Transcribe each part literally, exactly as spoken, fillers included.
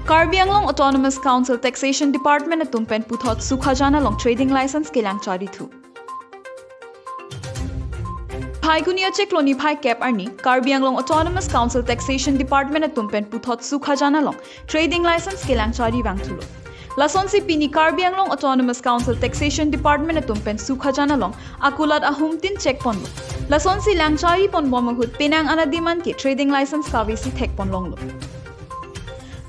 Karbi Anglong Autonomous Council Taxation Department atum pen puthot Sukhajan along trading license kelang chari thu. Phaikuni achiklo niphai kep arni Karbi Anglong Autonomous Council Taxation Department atum pen puthot Sukhajan along trading license kelang chari vang thulo. Lasonsi pini Karbi Anglong Autonomous Council Taxation Department atum pen Sukhajan along akulat ahum tin check ponlo. Lasonsi lang chari ponbom ahut penang ana demand ke trading license kavesi thek ponlonglo.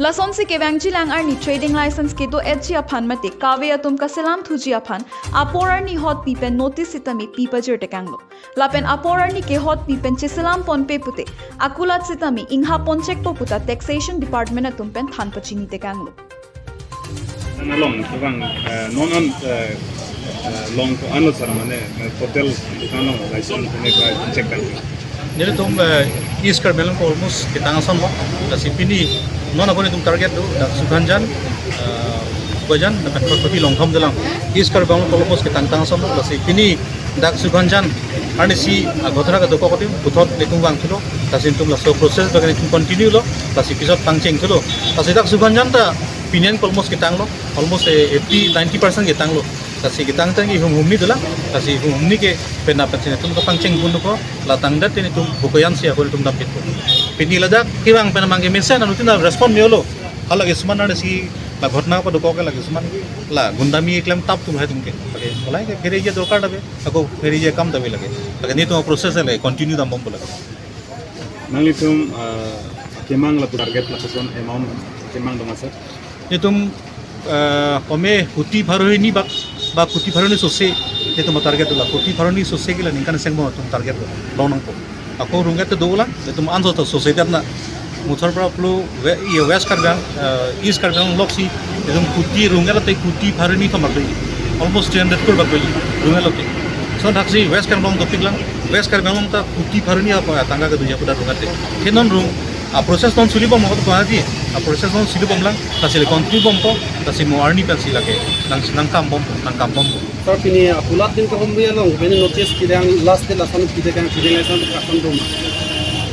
Lasonsi kevangji lang arni trading license kedo-etji aphan mate kave atum kaselam thuji aphan apor arni hot pi pen notice sitame pi pajir tekanglo. Lapen apor arni ke hot pi pen cheselam ponpe pute akulat sitame ingha pon check po puta Taxation Department atum pen than pachini tekanglo. Along kevang, eh, non an, eh, eh, long ko anlo sar mane, eh, hotel dukan along license kene ka check kan. Nelitum, eh, East Karbi Anglong almost ketang asonlo. Lasi pini non ako nelitum target do dak Sukhajan, eh, Bokajan, dak kan kopi long thom dolang. East Karbi Anglong almost ketang tang asonlo. Lasi pini dak Sukhajan arnisi, ah, ghotona kadokok adim puthot nelitum vang thulo. Lasi nelitum laso process bagi nelitum continue lo. Lasi pisot pangcheng thulo. Lasi dak Sukhajan ta pini an almost ketanglo. Almost, eh, eighty, ninety percent ketanglo. Lasi ketang tangji humhumni dolang. Lasi humhumni ke penap pensi nelitum kapangcheng pun ko. La tangdet nelitum Bokajan si ako nelitum dam pit pun. Pini ladak kevang pen amang ke mesen anuttin ta respond me-olo. Hala ke suman arnisi la ghotona padokok ke lake suman la gundami klem tap tum hai tum ke. Lake mulai ke phere je dorkar ta ave. Ako phere je kam ta ave lake. Lake nelitum process le continue dambom lake. Nanglitum, eh, kemang lapu target lapuson amount kemang dong asar? Nelitum, eh, kome kuti pharo hini bak, ba kuti pharo hini sose, nelitum target dolang. Kuti pharo hini sose ke la ningkan seng mo atum target dolang nangpo. Ako rungket dolang, nelitum anso to sose dat na. Muthor pra plu we-, ye West Karbi Ang-, eh, East Karbi Anglong loksi, nelitum kuti rungket te kuti pharo hini thom bak doji. Almost three hundred crore bak doji, rungket lote. So thaksi West Karbi Anglong dopik lang, West Karbi Anglong ta kuti pharo hini apa tangka kedoji apuda rungket te. Ke non rung, a process non suli bom ko aji, a process non suli bom lang, lasi le continue bompo, lasi mo arni pensi lake, nang, nangkam bompo, nangkam bompo. Sir, pini akulat din kahumri along, mane notice kedang last day lason kedang trading license kapan doma?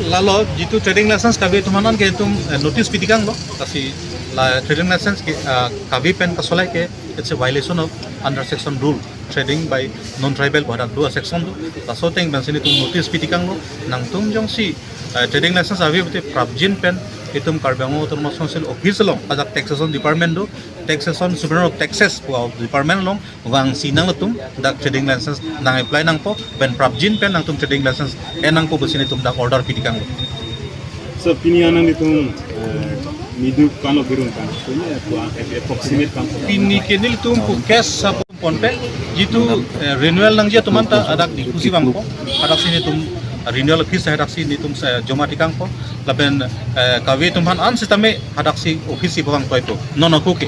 Lalo, jitu trading license kave atum aphan ke itum, eh, notice pi tekanglo, lasi la trading license ke, ah, kave pen kasolai ke, it's a violation of under section rule, trading by non-tribal pu hadak do a section do, laso ateng pensi nelitum notice pi tekanglo, nangtum jongsi, eh, trading license ave pute prapjin pen, itum Karbi Anglong Autonomous Council office along, ajak taxation department do, taxation, Superintendent of Taxes pu department along, vangsi nanglitum dak trading license nang apply nangpo, pen prapjin pen nangtum trading license en nangpo pusi nelitum dak order pi tekanglo. So, pini an nanglitum, eh, nidu kano birung kan? Pini ya, tua, eh, approximate kan? Pini ke nelitum pu cash sa ponpe, jitu, eh, renewal nangji atum anta hadak Diphu si vangpo, hadaksi nelitum renewal fees hadaksi nelitum sa joma tekangpo, lapen, eh, kave atum aphan an sitame hadaksi office si vangpo ipo. Non ako ke.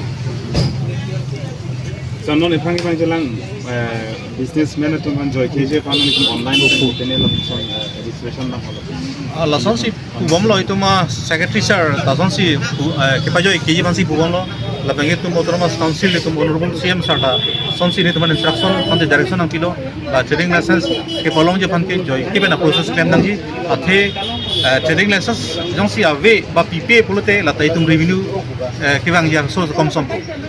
So, non ephan ephan chelang, eh, businessman atum aphan joike ji aphan nelitum online pen tene lapuson, eh, registration nang holo. Ah, lasonsi pubomlo itum a secretary sir, lasonsi pu-, eh, kepajoike ji aphansi pubomlo, lapen itum Autonomous Council itum Honorable C M sir ta, lasonsi nelitum aphan instruction, aphansi direction nangpilo, la trading license kepalongji aphan ke joike pen a process klem nangji, athe, eh, trading license jongsi ave ba pipe pulote lata itum revenue, eh, kevangji asource komsom.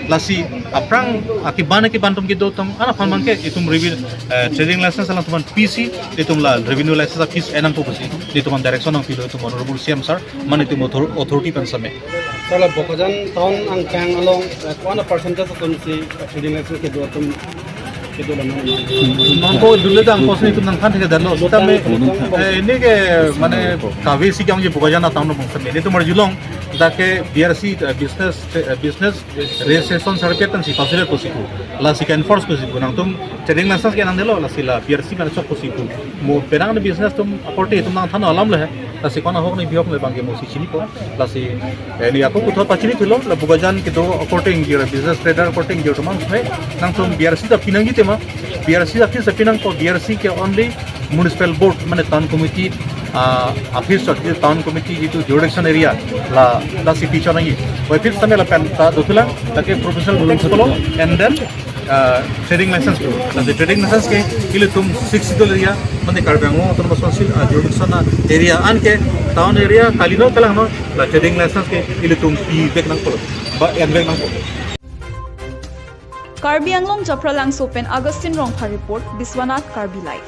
Lasi aphrang akiban akiban atum kedo atum an aphan abang ke itum revenue, eh, trading license alangtum aphan pisi, itum la revenue license a fees en nangpo pusi, itum aphan direction nangpilo itum Honorable C M sir, mane itum author-, authority pen same. Sir, la Bokajan town angkang along, eh, ko-an a percentage atumsi, eh, trading license kedo atum kedo la nang? Nangko dule dang pos nelitum nangthan thekdetlo. Sitame, eh, ini ke mane kave si kangji Bokajan a town along same. Nelitum arjulong dak ke B R C, eh, business, eh, business registration certificate pensi pass-et pusi pu. Lasi ke-enforce pusi pu. Nangtum trading license ke nangdelo, lasi la B R C mane chok pusi pu. Mo penang ni business atum akorte itum nangthan alam le he. Lasi ko-an ahok ni bihok le abang ke mo si chinipo. Lasi, eh, neli ako puthot pachini thulo, la Bokajan kedo akorte ingjir, business trader akorte ingjir atum an he. Nangtum B R C ta pi nangji tema. B R C ta fees ta pi nangpo, B R C ke only municipal board, mane town committee, ah, office or town committee jitu jurisdiction area la, lasi pi chot nangji. Wai fees tame lapen ta dothulang, lake professional tax pulo, and then, ah, trading license pulo. Lasi trading license ke ilitum Sixth Schedule area, mane Karbi Anglong Autonomous Council, ah, jurisdiction area, anke town area, kalino kalangno, La trading license ke ilitum pivek nangpo, ba envek nangpo. Karbi Anglong Japralangso pen Augustine Rongphar report, Biswanath Karbi Live.